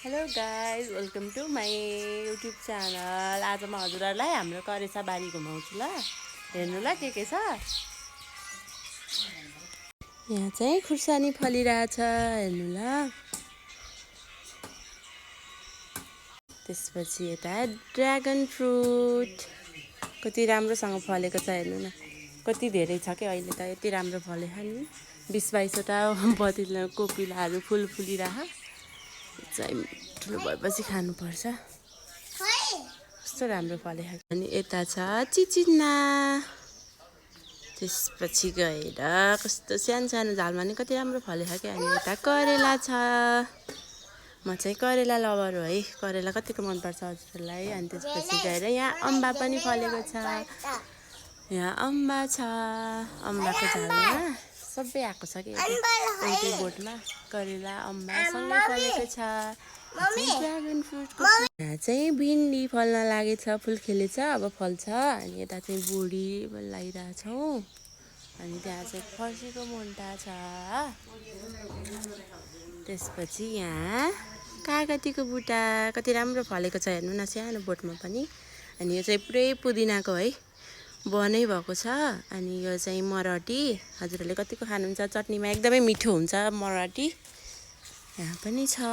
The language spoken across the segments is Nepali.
Hello guys welcome to my YouTube channel. आज म हजुरहरूलाई हाम्रो करेसा बारी घुमाउँछु ल। हेर्नु ल के छ। यहाँ चाहिँ खुर्सानी फलिरहेछ, हेर्नु ल। त्यसपछि यता ड्र्यागन फ्रुट कति राम्रोसँग फलेको छ, हेर्नु न। कति धेरै छ कि अहिले त यति राम्रो फलेछ नि। 20-22वटा पतिला कोपिलाहरू फुल फुलिरह चाहिँ ठुलो भएपछि खानुपर्छ। कस्तो राम्रो फलेको। अनि यता छ चिचिना। त्यसपछि गएर कस्तो सानो सानो झालमा नि कति राम्रो फलेको क्या। अनि यता करेला छ। म चाहिँ करेला लभर हो है। करेला कतिको मनपर्छ हजुरहरूलाई। अनि त्यसपछि गएर यहाँ अम्बा पनि फलेको छ। यहाँ अम्बा छ। अम्बाको झालमा सबै आएको छ कि एउटै बोटमा। करेला अम्बा सँगै फलेको छ। ड्र्यागन फ्रुटको यहाँ चाहिँ भिन्डी फल्न लागेछ, फुल खेलेछ, अब फल्छ। अनि यता चाहिँ बोडी लगाइरहेछौँ। अनि त्यहाँ चाहिँ फर्सीको मुन्टा छ। त्यसपछि यहाँ कागतीको बुट्टा कति राम्रो फलेको छ, हेर्नु न, सानो बोटमा पनि। अनि यो चाहिँ पुरै पुदिनाको है बनै भएको छ। अनि यो चाहिँ मराठी, हजुरहरूले कतिको खानुहुन्छ। चटनीमा एकदमै मिठो हुन्छ मराठी। यहाँ पनि छ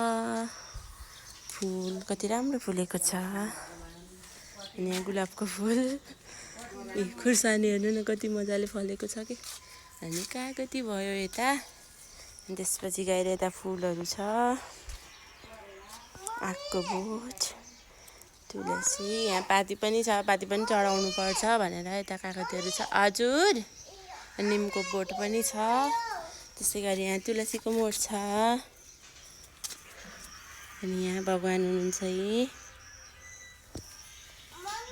फुल, कति राम्रो फुलेको छ। अनि यहाँ गुलाबको फुल, खुर्सानी हेर्नु न कति मजाले फलेको छ कि। अनि कागती भयो यता। अनि त्यसपछि गएर यता फुलहरू छ। आँकको बोट, तुलसी, यहाँ पाती पनि छ। पाती पनि चढाउनु पर्छ भनेर यता कागतीहरू छ हजुर। निमको बोट पनि छ। त्यसै गरी यहाँ तुलसीको मोठ छ। अनि यहाँ भगवान् हुनुहुन्छ है।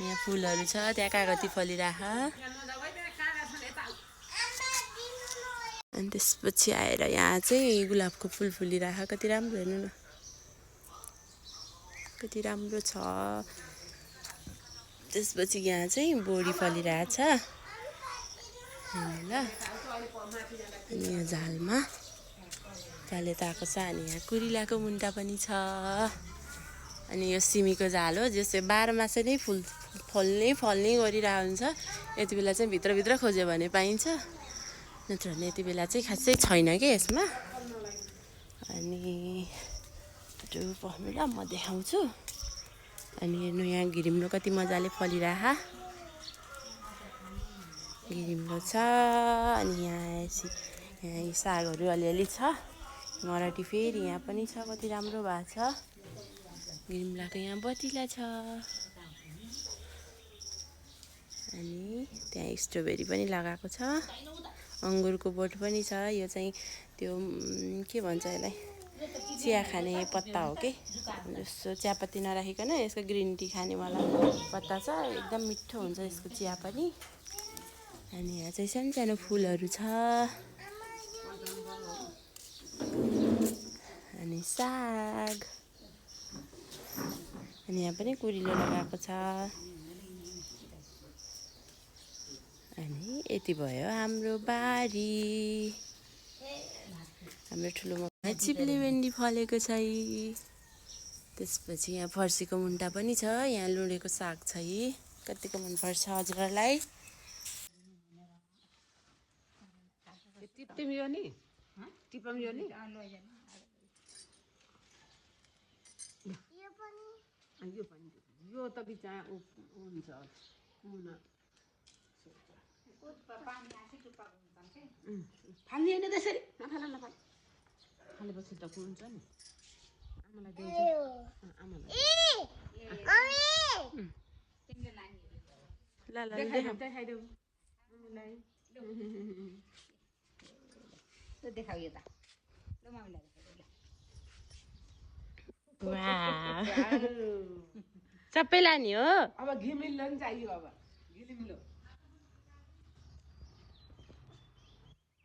यहाँ फुलहरू छ, त्यहाँ कागती फलिरह। अनि त्यसपछि आएर यहाँ चाहिँ गुलाबको फुल फुलिरह, कति राम्रो, हेर्नु न कति राम्रो छ। त्यसपछि यहाँ चाहिँ बोडी फलिरहेछ, हेर्नु ल। अनि यहाँ झालमा झाले ताएको छ। अनि यहाँ कुरिलाको मुन्टा पनि छ। अनि यो सिमीको झाल हो, जसले 12 मासै नै फल्ने गरिरहेको हुन्छ। यति बेला चाहिँ भित्रभित्र खोज्यो भने पाइन्छ, नत्र भने यति बेला चाहिँ खासै छैन कि यसमा। अनि पर्नु ल, म देखाउँछु। अनि हेर्नु यहाँ घिरिम्रो कति मजाले फलिरह, घिरिम्रो छ। अनि यहाँ सागहरू अलिअलि छ। मराठी फेरि यहाँ पनि छ, कति राम्रो भएको छ। घिरिम्लाको यहाँ बतिला छ। अनि त्यहाँ स्ट्रबेरी पनि लगाएको छ। अङ्गुरको बोट पनि छ। यो चाहिँ त्यो के भन्छ यसलाई, चिया खाने पत्ता हो कि। जस्तो चियापत्ती नराखिकन यसको ग्रिन टी खानेवाला पत्ता छ। एकदम मिठो हुन्छ यसको चिया पनि। अनि यहाँ चाहिँ सानो सानो फुलहरू छ। अनि साग, अनि यहाँ पनि कुरिलो लगाएको छ। अनि यति भयो हाम्रो बारी। हाम्रो ठुलोमा चिप्ले भेन्डी फलेको छ। त्यसपछि यहाँ फर्सीको मुन्टा पनि छ। यहाँ लुडेको साग छ। कतिको मनपर्छ हजुरहरूलाई। यो त बिचा हुन्छ फाल्ने होइन त्यसरी, नफाल फालेपछि त हुन्छ नि। आमालाई दिन्छु, आमालाई ल ल देखाइदेऊ आमालाई। देखाउ यता, सबै लाने हो। अब घिमिलो नि चाहियो। अब घिलिम्लो,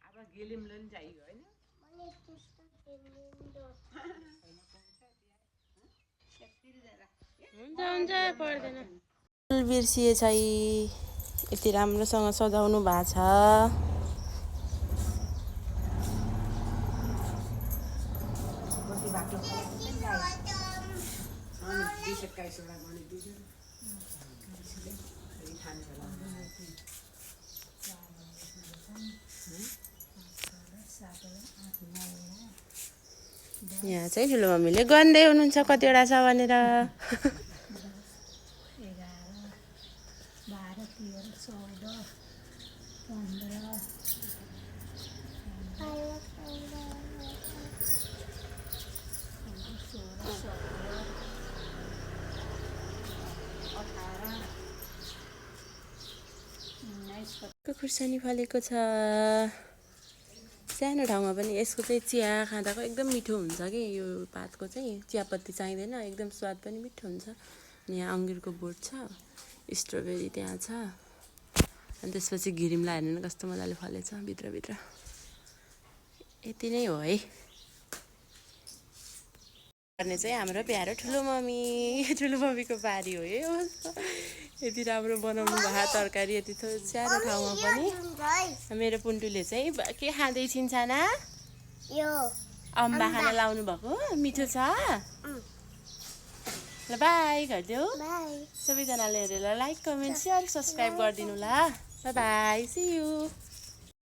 अब घिलिम्लो नि चाहियो होइन। हुन्छ पर्दैन। फुल बिर्सिएछ, यति राम्रोसँग सजाउनु भएको छ। यहाँ चाहिँ ठुलो मम्मीले गन्दै हुनुहुन्छ कतिवटा छ भनेर। 12 खुर्सानी फलेको छ। सानो ठाउँमा पनि यसको चाहिँ चिया खाँदाको एकदम मिठो हुन्छ कि यो पातको चाहिँ चियापत्ती चाहिँदैन, एकदम स्वाद पनि मिठो हुन्छ। यहाँ अङ्गुरको बोट छ, स्ट्रबेरी त्यहाँ छ, अनि त्यसपछि घिरिमला हेर्नु न कस्तो मजाले फलेछ भित्रभित्र। यति नै हो है। गर्ने चाहिँ हाम्रो प्यारो ठुलो मम्मीको बारी हो है। यति राम्रो बनाउनु भएको तरकारी यति सानो ठाउँमा पनि। मेरो पुन्टुले चाहिँ के खाँदै सिन्साना? अम्बा खाना लाउनु भएको, मिठो छ। ल बाई गरिदेऊ। सबैजनाले हेरेर लाइक कमेन्ट सेयर सब्सक्राइब गरिदिनु ल। Bye bye, see you.